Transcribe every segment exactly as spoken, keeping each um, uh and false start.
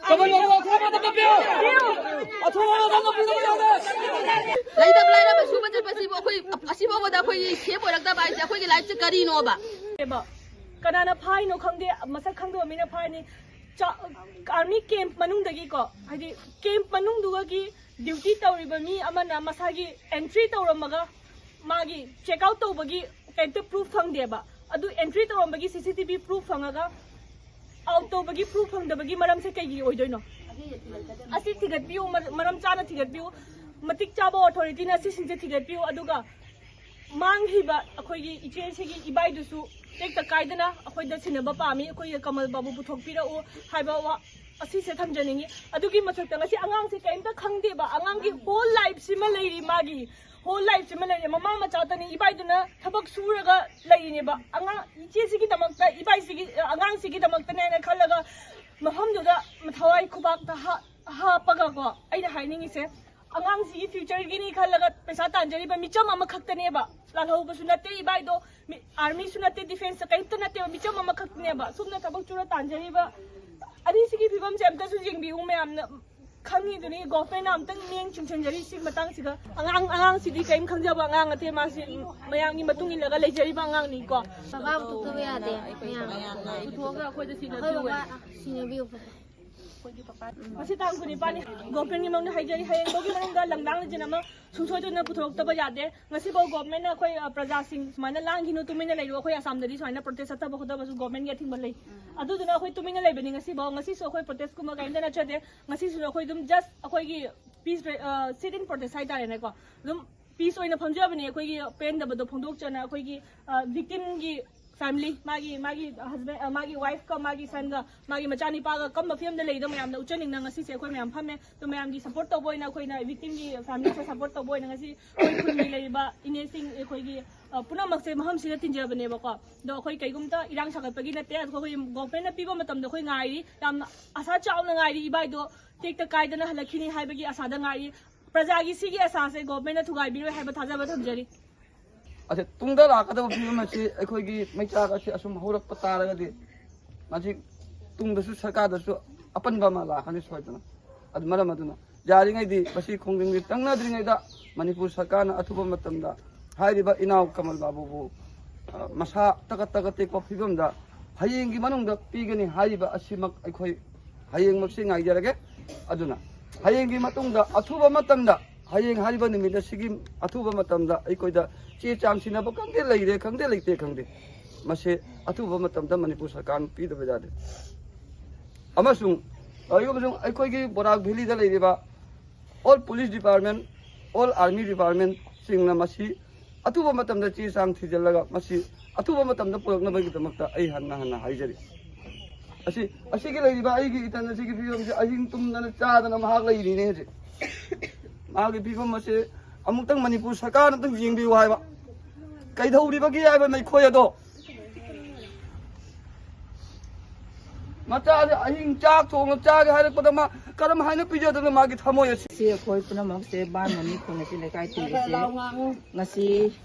ꯀꯃꯟ logo ꯑꯊꯣꯡꯕ ꯑꯃ ꯄꯤꯌꯨ꯫ ꯑꯊꯣꯡꯕ ꯑꯃ ꯄꯤꯌꯨ꯫ ꯂꯩꯇꯕ ꯂꯥꯏꯔꯕ ꯁꯨꯕ ꯆꯠꯄꯁꯤꯕꯨ ꯑꯩꯈꯣꯏ, ꯑꯁꯤꯐꯥꯎꯕꯗ ꯑꯩꯈꯣꯏꯒꯤ ꯁꯦꯞ ꯑꯣꯏꯔꯛꯇꯕ ꯍꯥꯏꯁꯦ ꯑꯩꯈꯣꯏꯒꯤ ꯂꯥꯏꯐꯁꯦ ꯀꯔꯤꯅꯣꯕ? ꯀꯅꯥꯅ ꯐꯥꯏꯅꯣ ꯈꯪꯗꯦ, ꯃꯁꯛ ꯈꯪꯗꯕ ꯃꯤꯅ ꯐꯥꯏꯅꯤ꯫ ꯆꯥ-, ꯑꯥꯔꯃꯤ ꯀꯦꯝꯞ ꯃꯅꯨꯡꯗꯒꯤꯀꯣ, ꯍꯥꯏꯗꯤ ꯀꯦꯝꯞ ꯃꯅꯨꯡꯗꯨꯒꯤ ꯗ꯭ꯌꯨꯇꯤ ꯇꯧꯔꯤꯕ ꯃꯤ ꯑꯃꯅ ꯃꯁꯥꯒꯤ ꯑꯦꯟꯇ꯭ꯔꯤ ꯇꯧꯔꯝꯃꯒ ꯃꯥꯒꯤ ꯆꯦꯛ ꯑꯥꯎꯠ ꯇꯧꯕꯒꯤ ꯀꯩꯝꯇ ꯄ꯭ꯔꯨꯐ ꯐꯪꯗꯦꯕ꯫ ꯑꯗꯨ ꯑꯦꯟꯇ꯭ꯔꯤ ꯇꯧꯔꯝꯕꯒꯤ C C T V proof ꯐꯪꯉꯒ ꯑꯥꯎꯠ ꯇꯧꯕꯒꯤ ꯄ꯭ꯔꯨꯐ ꯐꯪꯗꯕꯒꯤ ꯃꯔꯝꯁꯦ ꯀꯩꯒꯤ ꯑꯣꯏꯗꯣꯏꯅꯣ? ꯑꯁꯤ ꯊꯤꯒꯠꯄꯤꯌꯨ, ꯃꯔ-, ꯃꯔꯝ ꯆꯥꯅ ꯊꯤꯒꯠꯄꯤꯌꯨ, ꯃꯇꯤꯛ ꯆꯥꯕ ꯑꯣꯊꯣꯔꯤꯇꯤꯅ ꯑꯁꯤꯁꯤꯡꯁꯦ ꯊꯤꯒꯠꯄꯤꯌꯨ꯫ ꯑꯗꯨꯒ ꯃꯥꯡꯈꯤꯕ ꯑꯩꯈꯣꯏꯒꯤ ꯏꯆꯦꯁꯤꯒꯤ ꯏꯕꯥꯏꯗꯨꯁꯨ ꯇꯦꯛꯇ ꯀꯥꯏꯗꯅ ꯑꯩꯈꯣꯏꯗ ꯁꯤꯟꯅꯕ ꯄꯥꯝꯃꯤ, ꯑꯩꯈꯣꯏꯒꯤ ꯀꯃꯜ ꯕꯥꯕꯨ ꯄꯨꯊꯣꯛꯄꯤꯔꯛꯎ ꯍꯥꯏꯕ ꯋꯥ ꯑꯁꯤꯁꯦ ꯊꯝꯖꯅꯤꯡꯉꯤ꯫ ꯑꯗꯨꯒꯤ ꯃꯊꯛꯇ ꯉꯁꯤ ꯑꯉꯥꯡꯁꯦ ꯀꯔꯤꯝꯇ ꯈꯪꯗꯦꯕ, ꯑꯉꯥꯡꯒꯤ ꯍꯣꯜ ꯂꯥꯏꯐꯁꯤꯃ ꯂꯩꯔꯤ, ꯃꯥꯒꯤ ꯍꯣꯜ ꯂꯥꯏꯐꯁꯤꯃ ꯂꯩꯔꯤ꯫ ꯃꯃꯥ ꯃꯆꯥꯇꯅꯤ, ꯏꯕꯥꯏꯗꯨꯅ ꯊꯕꯛ ꯁꯨꯔꯒ ꯂꯩꯔꯤꯅꯦꯕ꯫ ꯑꯉꯥꯡ ꯏꯆꯦꯁꯤꯒꯤꯗꯃꯛꯇ, ꯏꯕꯥꯏꯁꯤꯒꯤ, ꯑꯉꯥꯡꯁꯤꯒꯤꯗꯃꯛꯇꯅꯦꯅ ꯈꯜꯂꯒ ꯃꯐꯝꯗꯨꯗ ꯊꯋꯥꯏ ꯈꯨꯕꯥꯛꯇ ꯍꯥ-, ꯍꯥꯞꯄꯒꯀꯣ, ꯑꯩꯅ ꯍꯥꯏꯅꯤꯡꯉꯤꯁꯦ, ꯑꯉꯥꯡꯁꯤꯒꯤ ꯐ꯭ꯌꯨꯆꯔꯒꯤꯅꯤ ꯈꯜꯂꯒ ꯄꯩꯁꯥ ꯇꯥꯟꯖꯔꯤꯕ ꯃꯤꯆꯝ ꯑꯃꯈꯛꯇꯅꯦꯕ꯫ ꯂꯥꯜꯍꯧꯕꯁꯨ ꯅꯠꯇꯦ ꯏꯕꯥꯏꯗꯣ, ꯃꯤ-, ꯑꯥꯔꯃꯤꯁꯨ ꯅꯠꯇꯦ, ꯗꯤꯐꯦꯟꯁꯇ ꯀꯔꯤꯝꯇ ꯅꯠꯇꯦꯕ, ꯃꯤꯆꯝ ꯑꯃꯈꯛꯇꯅꯦꯕ꯫ ꯁꯨꯝꯅ ꯊꯕꯛ ꯁꯨꯔ ꯇꯥꯟꯖꯔꯤꯕ ꯑꯅꯤꯁꯤꯒꯤ ꯐꯤꯕꯝꯁꯦ ꯑꯝꯇꯁꯨ ꯌꯦꯡꯕꯤꯌꯨ ꯃꯌꯥꯝꯅ꯫ ꯈꯪꯉꯤꯗꯨꯅꯤ, ꯒꯣꯚꯔꯟꯃꯦꯟꯠꯅ ꯑꯝꯇꯪ ꯃꯤꯠꯌꯦꯡ ꯆꯤꯡꯁꯤꯟꯖꯔꯤ ꯁꯤ ꯃꯇꯥꯡꯁꯤꯗ꯫ ꯑꯉꯥꯡ, ꯑꯉꯥꯡꯁꯤꯗꯤ ꯀꯔꯤꯝ ꯈꯪꯖꯕ ꯑꯉꯥꯡ ꯅꯠꯇꯦ, ꯃꯥꯁꯤ ꯃꯌꯥꯝꯒꯤ ꯃꯇꯨꯡ ꯏꯜꯂꯒ ꯂꯩꯖꯔꯤꯕ ꯑꯉꯥꯡꯅꯤꯀꯣ꯫ ꯕꯕꯥ ꯄꯨꯊꯣꯛꯇꯕ ꯌꯥꯗꯦ꯫ ꯃꯌꯥꯝ ꯄꯨꯊꯣꯛꯑꯒ ꯑꯩꯈꯣꯏꯗ ꯑꯩꯈꯣꯏ ꯁꯤꯟꯅꯕꯤꯌꯨ꯫ ꯕꯕꯥ ꯁꯤꯟꯅꯕꯤꯌꯨ, ꯄꯄꯥ꯫ ꯉꯁꯤ ꯇꯥꯡ ꯀꯨꯟꯅꯤꯄꯥꯟꯅꯤ꯫ ꯒꯣꯚꯔꯟꯃꯦꯟꯠꯀꯤ ꯃꯃꯥꯡꯗ ꯍꯥꯏꯖꯔꯤ, ꯍꯌꯦꯡꯐꯥꯎꯒꯤ ꯃꯅꯨꯡꯗ ꯂꯝꯗꯥꯡ ꯂꯤꯖꯟ ꯑꯃ ꯁꯨꯡꯁꯣꯏ ꯁꯣꯏꯗꯅ ꯄꯨꯊꯣꯔꯛꯇꯕ ꯌꯥꯗꯦ꯫ ꯉꯁꯤꯐꯥꯎ ꯒꯣꯚꯔꯟꯃꯦꯟꯠꯅ ꯑꯩꯈꯣꯏ, ꯑ, ꯄ꯭ꯔꯖꯥꯁꯤꯡ ꯁꯨꯃꯥꯏꯅ ꯂꯥꯡꯈꯤꯅꯨ, ꯇꯨꯃꯤꯟꯅ ꯂꯩꯔꯨ, ꯑꯩꯈꯣꯏ ꯑꯁꯥꯝꯗꯗꯤ ꯁꯨꯃꯥꯏꯅ ꯄ꯭ꯔꯣꯇꯦꯁ ꯆꯠꯊꯕ ꯈꯣꯠꯊꯕꯁꯨ ꯒꯣꯚꯔꯟꯃꯦꯟꯠꯀꯤ ꯑꯊꯤꯡꯕ ꯂꯩ꯫ ꯑꯗꯨꯗꯨꯅ ꯑꯩꯈꯣꯏ ꯇꯨꯃꯤꯟꯅ ꯂꯩꯕꯅꯤ ꯉꯁꯤꯐꯥꯎ꯫ ꯉꯁꯤꯁꯨ ꯑꯩꯈꯣꯏ ꯄ꯭ꯔꯣꯇꯦꯁꯀꯨꯝꯕ ꯀꯔꯤꯝꯇ ꯅꯠꯆꯗꯦ꯫ ꯉꯁꯤꯁꯨ ꯑꯩꯈꯣꯏ ꯑꯗꯨꯝ just ꯑꯩꯈꯣꯏꯒꯤ ꯄꯤꯁ, ꯑ, ꯁꯤꯠ ꯏꯟ ꯄ꯭ꯔꯣꯇꯦꯁ ꯍꯥꯏꯇꯥꯔꯦꯅꯦꯀꯣ꯫ ꯑꯗꯨꯝ ꯄꯤꯁ ꯑꯣꯏꯅ ꯐꯝꯖꯕꯅꯦ, ꯑꯩꯈꯣꯏꯒꯤ ꯄꯦꯟꯗꯕꯗꯣ ꯐꯣꯡꯗꯣꯛꯆꯅ꯫ ꯑꯩꯈꯣꯏꯒꯤ, ꯑ, ꯚꯤꯛꯇꯤꯝꯒꯤ ꯐꯦꯃꯤꯂꯤ, ꯃꯥꯒꯤ, ꯃꯥꯒꯤ ꯍꯁꯕꯦꯟ, ꯑ, ꯃꯥꯒꯤ ꯋꯥꯏꯐꯀ, ꯃꯥꯒꯤ ꯁꯟꯒ, ꯃꯥꯒꯤ ꯃꯆꯥꯅꯤꯄꯥꯒ ꯀꯝꯕ ꯐꯤꯕꯝꯗ ꯂꯩꯗꯣ ꯃꯌꯥꯝꯗ ꯎꯠꯆꯅꯤꯡꯅ ꯉꯁꯤꯁꯦ ꯑꯩꯈꯣꯏ ꯃꯌꯥꯝ ꯐꯝꯃꯦ꯫ ꯑꯗꯣ ꯃꯌꯥꯝꯒꯤ ꯁꯄꯣꯔꯠ ꯇꯧꯕ ꯑꯣꯏꯅ, ꯑꯩꯈꯣꯏꯅ ꯚꯤꯛꯇꯤꯝꯒꯤ ꯐꯦꯃꯤꯂꯤꯁꯦ ꯁꯄꯣꯔꯠ ꯇꯧꯕ ꯑꯣꯏꯅ ꯉꯁꯤ ꯑꯩꯈꯣꯏ ꯈꯨꯟꯒꯤ ꯂꯩꯔꯤꯕ ꯏꯅꯦꯁꯤꯡ, ꯑꯩꯈꯣꯏꯒꯤ, ꯑ, ꯄꯨꯝꯅꯃꯛꯁꯦ ꯃꯐꯝꯁꯤꯗ ꯇꯤꯟꯖꯕꯅꯦꯕꯀꯣ꯫ ꯑꯗꯣ ꯑꯩꯈꯣꯏ ꯀꯩꯒꯨꯝꯇ ꯏꯔꯥꯡ ꯁꯥꯒꯠꯄꯒꯤ ꯅꯠꯇꯦ, ꯑꯩꯈꯣꯏ ꯒꯣꯚꯔꯟꯃꯦꯟꯠꯅ ꯄꯤꯕ ꯃꯇꯝꯗ ꯑꯩꯈꯣꯏ ꯉꯥꯏꯔꯤ, ꯌꯥꯝꯅ ꯑꯁꯥ ꯆꯥꯎꯅ ꯉꯥꯏꯔꯤ, ꯏꯕꯥꯏꯗꯣ ꯇꯦꯛꯇ ꯀꯥꯏꯗꯅ ꯍꯜꯂꯛꯈꯤꯅꯤ ꯍꯥꯏꯕꯒꯤ ꯑꯁꯥꯗ ꯉꯥꯏꯔꯤ꯫ ꯄ꯭ꯔꯖꯥꯒꯤ ꯁꯤꯒꯤ ꯑꯁꯥꯁꯦ ꯒꯣꯚꯔꯟꯃꯦꯟꯠꯅ ꯊꯨꯒꯥꯏꯕꯤꯔꯣꯏ ꯍꯥꯏꯕ ꯊꯥꯖꯕ ꯊꯝꯖꯔꯤ꯫ ꯑꯁꯦ, ꯇꯨꯡꯗ ꯂꯥꯛꯀꯗꯕ ꯐꯤꯕꯝ ꯑꯁꯤ ꯑꯩꯈꯣꯏꯒꯤ ꯃꯩꯆꯥꯛ ꯑꯁꯤ ꯑꯁꯨꯝ ꯍꯧꯔꯛꯄ ꯇꯥꯔꯒꯗꯤ, ꯃꯁꯤ ꯇꯨꯡꯗꯁꯨ ꯁꯔꯀꯥꯔꯗꯁꯨ ꯑꯄꯟꯕ ꯑꯃ ꯂꯥꯛꯀꯅꯤ ꯁꯣꯏꯗꯅ꯫ ꯑꯗꯨ ꯃꯔꯝ ꯑꯗꯨꯅ ꯌꯥꯔꯤꯉꯩꯗꯤ ꯃꯁꯤ ꯈꯣꯡꯖꯪꯁꯤ ꯇꯪꯅꯗ꯭ꯔꯤꯉꯩꯗ ꯃꯅꯤꯄꯨꯔ ꯁꯔꯀꯥꯔꯅ ꯑꯊꯨꯕ ꯃꯇꯝꯗ ꯍꯥꯏꯔꯤꯕ ꯏꯅꯥꯎ ꯀꯃꯜ ꯕꯥꯕꯨꯕꯨ, ꯑ, ꯃꯁꯥ ꯇꯒꯠ ꯇꯒꯠ ꯇꯦꯛꯄ ꯐꯤꯕꯝꯗ ꯍꯌꯦꯡꯒꯤ ꯃꯅꯨꯡꯗ ꯄꯤꯒꯅꯤ ꯍꯥꯏꯔꯤꯕ ꯑꯁꯤꯃꯛ ꯑꯩꯈꯣꯏ ꯍꯌꯦꯡꯃꯛꯁꯤ ꯉꯥꯏꯖꯔꯒꯦ꯫ ꯑꯗꯨꯅ ꯍꯌꯦꯡꯒꯤ ꯃꯇꯨꯡꯗ ꯑꯊꯨꯕ ꯃꯇꯝꯗ ꯍꯌꯦꯡ ꯍꯥꯏꯔꯤꯕ ꯅꯨꯃꯤꯠ ꯑꯁꯤꯒꯤ ꯑꯊꯨꯕ ꯃꯇꯝꯗ ꯑꯩꯈꯣꯏꯗ ꯆꯦ ꯆꯥꯡ ꯁꯤꯟꯅꯕ ꯈꯪꯗꯦ, ꯂꯩꯔꯦ ꯈꯪꯗꯦ, ꯂꯩꯇꯦ ꯈꯪꯗꯦ, ꯃꯁꯤ ꯑꯊꯨꯕ ꯃꯇꯝꯗ ꯃꯅꯤꯄꯨꯔ ꯁꯔꯀꯥꯔꯅ ꯄꯤꯗꯕ ꯌꯥꯗꯦ꯫ ꯑꯃꯁꯨꯡ ꯇꯧꯔꯤꯕ ꯑꯃꯁꯨꯡ ꯑꯩꯈꯣꯏꯒꯤ ꯕꯣꯔꯥꯛ ꯚꯦꯂꯤꯗ ꯂꯩꯔꯤꯕ all police department, all army department ꯁꯤꯡꯅ ꯃꯁꯤ ꯑꯊꯨꯕ ꯃꯇꯝꯗ ꯆꯦ ꯆꯥꯡ ꯊꯤꯖꯤꯜꯂꯒ ꯃꯁꯤ ꯑꯊꯨꯕ ꯃꯇꯝꯗ ꯄꯨꯔꯛꯅꯕꯒꯤꯗꯃꯛꯇ ꯑꯩ ꯍꯟꯅ ꯍꯟꯅ ꯍꯥꯏꯖꯔꯤ꯫ ꯑꯁꯤ, ꯑꯁꯤꯒꯤ ꯂꯩꯔꯤꯕ ꯑꯩꯒꯤ ꯏꯇꯟ ꯑꯁꯤꯒꯤ ꯐꯤꯕꯝꯁꯦ ꯑꯍꯤꯡ ꯇꯨꯝꯗꯅ ꯆꯥꯗꯅ ꯃꯍꯥꯛ ꯂꯩꯔꯤꯅꯦ ꯍꯧꯖꯤꯛ꯫ ꯃꯥꯒꯤ ꯐꯤꯕꯝ ꯑꯁꯤ ꯑꯃꯨꯛꯇꯪ ꯃꯅꯤꯄꯨꯔ ꯁꯔꯀꯥꯔꯅ ꯑꯝꯇꯪ ꯌꯦꯡꯕꯤꯌꯨ ꯍꯥꯏꯕ꯫ ꯀꯩꯗꯧꯔꯤꯕꯒꯦ ꯍꯥꯏꯕ ꯃꯩꯈꯣꯏ ꯑꯗꯣ꯫ ꯃꯆꯥꯁꯦ ꯑꯍꯤꯡ ꯆꯥꯛ ꯊꯣꯡꯉ ꯆꯥꯒꯦ ꯍꯥꯏꯔꯛꯄꯗ ꯃꯥ ꯀꯔꯝ ꯍꯥꯏꯅ ꯄꯤꯖꯗꯣꯏꯅꯣ ꯃꯥꯒꯤ ꯊꯃꯣꯏ ꯑꯁꯤ? ꯁꯤ ꯑꯩꯈꯣꯏ ꯄꯨꯝꯅꯃꯛꯁꯦ ꯕꯥꯃꯣꯟꯅꯤ ꯈꯨꯟ ꯑꯁꯤ ꯂꯩꯀꯥꯏ ꯇꯤꯜꯂꯤꯁꯦ꯫ ꯉꯁꯤ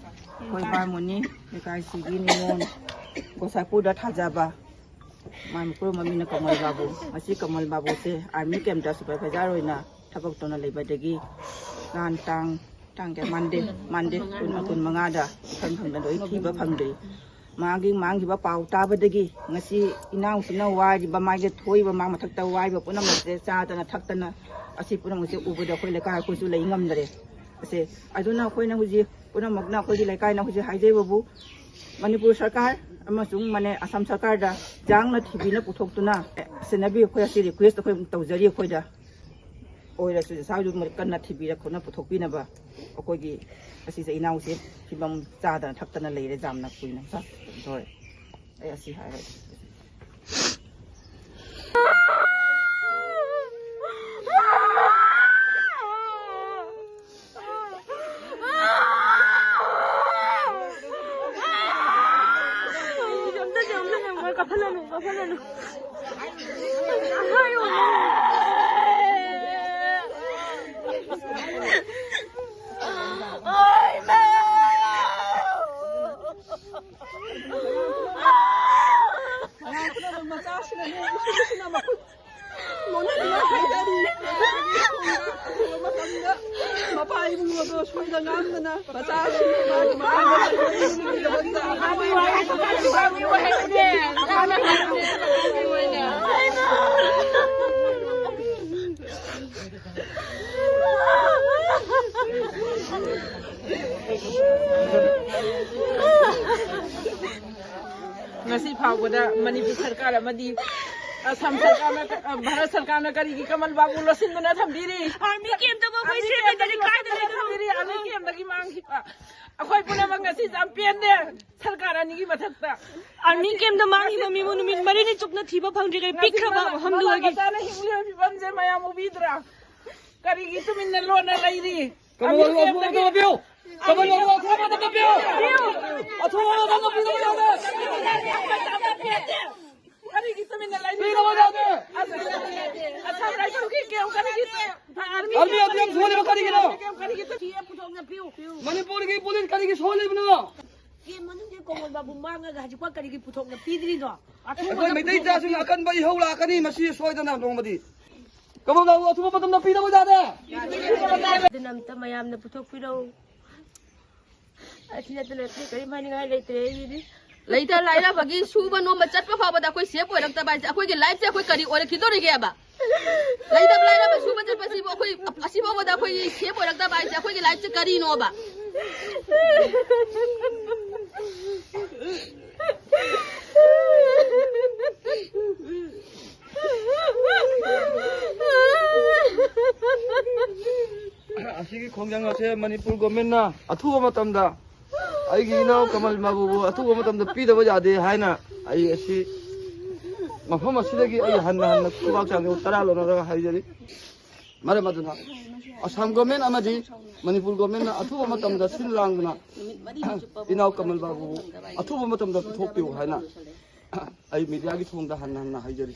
ꯑꯩꯈꯣꯏ ꯕꯥꯃꯣꯟꯅꯤ ꯂꯩꯀꯥꯏꯁꯤꯒꯤ ꯅꯤꯉꯣꯜ ꯒꯣꯁꯥꯏꯄꯨꯔꯗ ꯊꯥꯖꯕ ꯃꯥꯏ ꯃꯀꯨꯔꯣꯝ ꯃꯃꯤꯡꯅ ꯀꯃꯜ ꯕꯥꯕꯨ꯫ ꯉꯁꯤ ꯀꯃꯜ ꯕꯥꯕꯨꯁꯦ ꯑꯥꯔꯃꯤ ꯀꯦꯝꯞꯇ ꯁꯨꯄꯔꯚꯥꯏꯖꯔ ꯑꯣꯏꯅ ꯊꯕꯛ ꯇꯧꯅ ꯂꯩꯕꯗꯒꯤ ꯅꯍꯥꯟ ꯇꯥꯡ, ꯇꯥꯡ ꯀꯌꯥ? ꯃꯟꯗꯦ, ꯃꯟꯗꯦ ꯀꯨꯟ, ꯀꯨꯟ ꯃꯉꯥꯗ ꯏꯐꯪ ꯐꯪꯗꯅ ꯂꯣꯏ ꯊꯤꯕ ꯐꯪꯗ꯭ꯔꯤ꯫ ꯃꯥꯒꯤ ꯃꯥꯡꯈꯤꯕ ꯄꯥꯎ ꯇꯥꯕꯗꯒꯤ ꯉꯁꯤ ꯏꯅꯥꯎꯁꯤꯅ ꯋꯥꯔꯤꯕ, ꯃꯥꯒꯤ ꯊꯣꯛꯏꯕ ꯃꯥ ꯃꯊꯛꯇ ꯋꯥꯔꯤꯕ ꯄꯨꯝꯅꯃꯛꯁꯦ ꯆꯥꯗꯅ ꯊꯛꯇꯅ ꯑꯁꯤ ꯄꯨꯝꯅꯃꯛꯁꯦ ꯎꯕꯗ ꯑꯩꯈꯣꯏ ꯂꯩꯀꯥꯏ ꯑꯩꯈꯣꯏꯁꯨ ꯂꯩ ꯉꯝꯗꯔꯦ꯫ ꯑꯁꯦ ꯑꯗꯨꯅ ꯑꯩꯈꯣꯏꯅ ꯍꯧꯖꯤꯛ ꯄꯨꯝꯅꯃꯛꯅ ꯑꯩꯈꯣꯏꯒꯤ ꯂꯩꯀꯥꯏꯅ ꯍꯧꯖꯤꯛ ꯍꯥꯏꯖꯔꯤꯕꯕꯨ ꯃꯅꯤꯄꯨꯔ ꯁꯔꯀꯥꯔ ꯑꯃꯁꯨꯡ ꯃꯅꯦ ꯑꯁꯥꯝ ꯁꯔꯀꯥꯔꯗ ꯌꯥꯡꯅ ꯊꯤꯕꯤꯅ ꯄꯨꯊꯣꯛꯇꯨꯅ ꯁꯦꯟꯅꯕꯤꯌꯨ꯫ ꯑꯩꯈꯣꯏ ꯑꯁꯤ ꯔꯤꯀ꯭ꯋꯦꯁ ꯑꯩꯈꯣꯏ ꯇꯧꯖꯔꯤ꯫ ꯑꯩꯈꯣꯏꯗ ꯑꯣꯏꯔꯁꯨ ꯏꯁꯥꯁꯨ ꯀꯟꯅ ꯊꯤꯕꯤꯔ ꯈꯣꯠꯅ ꯄꯨꯊꯣꯛꯄꯤꯅꯕ꯫ ꯑꯩꯈꯣꯏꯒꯤ ꯑꯁꯤꯁꯦ ꯏꯅꯥꯎꯁꯦ ꯐꯤꯕꯝ ꯆꯥꯗꯅ ꯊꯛꯇꯅ ꯂꯩꯔꯦ ꯌꯥꯝꯅ ꯀꯨꯏꯅ꯫ ꯍꯣꯏ, ꯑꯩ ꯑꯁꯤ ꯍꯥꯏꯔꯒꯦ꯫ ꯁꯣꯏꯗ ꯉꯥꯝꯗꯅ ꯃꯆꯥꯁꯤꯡ ꯃꯥꯒꯤ ꯃꯥꯒꯤ ꯉꯁꯤ ꯐꯥꯎꯕꯗ ꯃꯅꯤꯄꯨꯔ ꯁꯔꯀꯥꯔ ꯑꯃꯗꯤ ꯑꯁꯥꯝ ꯁꯔꯀꯥꯔꯅ, ꯑ, ꯚꯥꯔꯠ ꯁꯔꯀꯥꯔꯅ ꯀꯔꯤꯒꯤ ꯀꯃꯜ ꯕꯥꯕꯨ ꯂꯣꯠꯁꯤꯟꯗꯨꯅ ꯊꯝꯕꯤꯔꯤ? ꯑꯥꯔꯃꯤ ꯀꯦꯝꯇꯕꯨ ꯑꯩꯈꯣꯏ ꯑꯥꯔꯃꯤ ꯁꯤꯕꯗꯗꯤ ꯀꯦꯝꯇꯕꯨ ꯀꯥꯏꯗ ꯂꯣꯠꯁꯤꯟꯗꯨꯅ ꯂꯩꯗꯣꯏꯅꯣ? ꯊꯝꯕꯤꯔꯤ? ꯑꯥꯔꯃꯤ ꯀꯦꯝꯗꯒꯤ ꯃꯥꯡꯈꯤꯕ ꯑꯩꯈꯣꯏ ꯄꯨꯝꯅꯃꯛ ꯉꯁꯤ ꯌꯥꯝ ꯄꯦꯟꯗꯦ꯫ ꯁꯔꯀꯥꯔ ꯑꯅꯤꯒꯤ ꯃꯊꯛꯇ ꯑꯥꯔꯃꯤ ꯀꯦꯝꯗ ꯃꯥꯡꯈꯤꯕ ꯃꯤꯕꯨ ꯅꯨꯃꯤꯠ ꯃꯔꯤꯅꯤ ꯆꯨꯞꯅ ꯊꯤꯕ ꯐꯪꯗ꯭ꯔꯤꯉꯩ ꯉꯁꯤ ꯄꯤꯛꯈ꯭ꯔꯕ ꯃꯃꯥ, ꯃꯃꯥ ꯃꯐꯝꯗꯨꯗꯒꯤ ꯃꯆꯥꯅ ꯍꯤꯡꯂꯤꯕ ꯐꯤꯕꯝꯁꯦ ꯃꯌꯥꯝ ꯎꯕꯤꯗ꯭ꯔꯥ? ꯀꯔꯤꯒꯤ ꯇꯨꯃꯤꯟꯅ ꯂꯣꯟꯅ ꯂꯩꯔꯤ? ꯀꯃꯜ ꯕꯥꯕꯨ ꯑꯊꯨꯕ ꯃꯇꯝꯗ ꯄꯤꯌꯨ! ꯀꯃꯜ ꯕꯥꯕꯨ ꯑꯊꯨꯕ ꯃꯇꯝꯗ ꯄꯤꯌꯨ! ꯑꯊꯨꯕ ꯃꯇꯝꯗ ꯄꯤꯗꯕ ꯌꯥꯗꯦ! ꯀꯔꯤꯒꯤ ꯇꯨꯃꯤꯟꯅ ꯂꯩꯔꯤ? ꯄꯤꯗꯕ ꯌꯥꯗꯦ! ꯑꯁꯥꯝ ꯔꯥꯏꯐꯜꯒꯤ ꯀꯦꯝ ꯀꯔꯤꯒꯤ, ꯑꯥꯔꯃꯤ ꯑꯥꯔꯃꯤ ꯑꯗꯨ ꯌꯥꯝ ꯁꯣꯜꯂꯤꯕ ꯀꯔꯤꯒꯤꯅꯣ? ꯀꯦꯝ ꯀꯔꯤꯒꯤ ꯇꯨ- ꯃꯅꯤꯄꯨꯔꯒꯤ ꯄꯨꯂꯤꯁ ꯀꯔꯤꯒꯤ ꯁꯣꯜꯂꯤꯕꯅꯣ? ꯀꯦꯝ ꯃꯅꯨꯡꯒꯤ ꯀꯃꯜ ꯕꯥꯕꯨ ꯃꯥꯡꯉꯒ ꯍꯧꯖꯤꯛꯐꯥꯎ ꯀꯔꯤꯒꯤ ꯄꯨꯊꯣꯛꯅ ꯄꯤꯗ꯭ꯔꯤꯅꯣ? ꯑꯩꯈꯣꯏ ꯃꯩꯇꯩ ꯏꯆꯥꯁꯤꯡ ꯑꯀꯟꯕ ꯏꯍꯧ ꯂꯥꯛꯀꯅꯤ, ꯃꯁꯤ ꯁꯣꯏꯗꯅ ꯅꯣꯡꯃꯗꯤ꯫ ꯀꯃꯜ ꯕꯥꯕꯨ ꯑꯊꯨꯕ ꯃꯇꯝꯗ ꯄꯤꯗꯕ ꯌꯥꯗꯦ꯫ ꯑꯗꯨꯅ ꯑꯝꯇ ꯃꯌꯥꯝꯅ ꯄꯨꯊꯣꯛꯄꯤꯔꯛꯎ꯫ ꯑꯁꯤ ꯅꯠꯇꯅ ꯑꯇꯩ ꯀꯔꯤꯝ ꯍꯥꯏꯅꯤꯡꯉꯥꯏ ꯂꯩꯇ꯭ꯔꯦ ꯑꯩꯒꯤꯗꯤ꯫ ꯂꯩꯇ ꯂꯥꯏꯔꯕꯒꯤ ꯁꯨꯕ ꯅꯣꯝꯕ ꯆꯠꯄ ꯐꯥꯎꯕꯗ ꯑꯩꯈꯣꯏ ꯁꯦꯐ ꯑꯣꯏꯔꯛꯇꯕ ꯍꯥꯏꯁꯦ ꯑꯩꯈꯣꯏꯒꯤ ꯂꯥꯏꯐꯁꯦ ꯑꯩꯈꯣꯏ ꯀꯔꯤ ꯑꯣꯏꯔꯛꯈꯤꯗꯣꯔꯤꯒꯦꯕ? ꯂꯩꯇꯕ ꯂꯥꯏꯔꯕ ꯁꯨꯕ ꯆꯠꯄꯁꯤꯕꯨ ꯑꯩꯈꯣꯏ ꯑꯁꯤ ꯐꯥꯎꯕꯗ ꯑꯩꯈꯣꯏꯒꯤ ꯁꯦꯐ ꯑꯣꯏꯔꯛꯇꯕ ꯍꯥꯏꯁꯦ ꯑꯩꯈꯣꯏꯒꯤ ꯂꯥꯏꯐꯁꯦ ꯀꯔꯤꯅꯣꯕ? ꯑꯁꯤꯒꯤ ꯈꯣꯡꯖꯪ ꯑꯁꯦ ꯃꯅꯤꯄꯨꯔ ꯒꯣꯔꯃꯦꯟꯅ ꯑꯊꯨꯕ ꯃꯇꯝꯗ ꯑꯩꯒꯤ ꯏꯅꯥꯎ ꯀꯃꯜ ꯕꯥꯕꯨꯕꯨ ꯑꯊꯨꯕ ꯃꯇꯝꯗ ꯄꯤꯗꯕ ꯌꯥꯗꯦ ꯍꯥꯏꯅ ꯑꯩ ꯑꯁꯤ ꯃꯐꯝ ꯑꯁꯤꯗꯒꯤ ꯑꯩ ꯍꯟꯅ ꯍꯟꯅ ꯈꯨꯕꯥꯛ ꯆꯥꯡ ꯇꯔꯥ ꯂꯧꯅꯔꯒ ꯍꯥꯏꯖꯔꯤ꯫ ꯃꯔꯝ ꯑꯗꯨꯅ ꯑꯁꯥꯝ ꯒꯣꯔꯃꯦꯟ ꯑꯃꯗꯤ ꯃꯅꯤꯄꯨꯔ ꯒꯣꯔꯃꯦꯟꯅ ꯑꯊꯨꯕ ꯃꯇꯝꯗ ꯁꯤꯜ ꯂꯥꯡꯗꯨꯅ ꯏꯅꯥꯎ ꯀꯃꯜ ꯕꯥꯕꯨꯕꯨ ꯑꯊꯨꯕ ꯃꯇꯝꯗ ꯄꯤꯊꯣꯛꯄꯤꯌꯨ ꯍꯥꯏꯅ ꯑꯩ ꯃꯤꯗꯤꯌꯥꯒꯤ ꯊꯣꯡꯗ ꯍꯟꯅ ꯍꯟꯅ ꯍꯥꯏꯖꯔꯤ꯫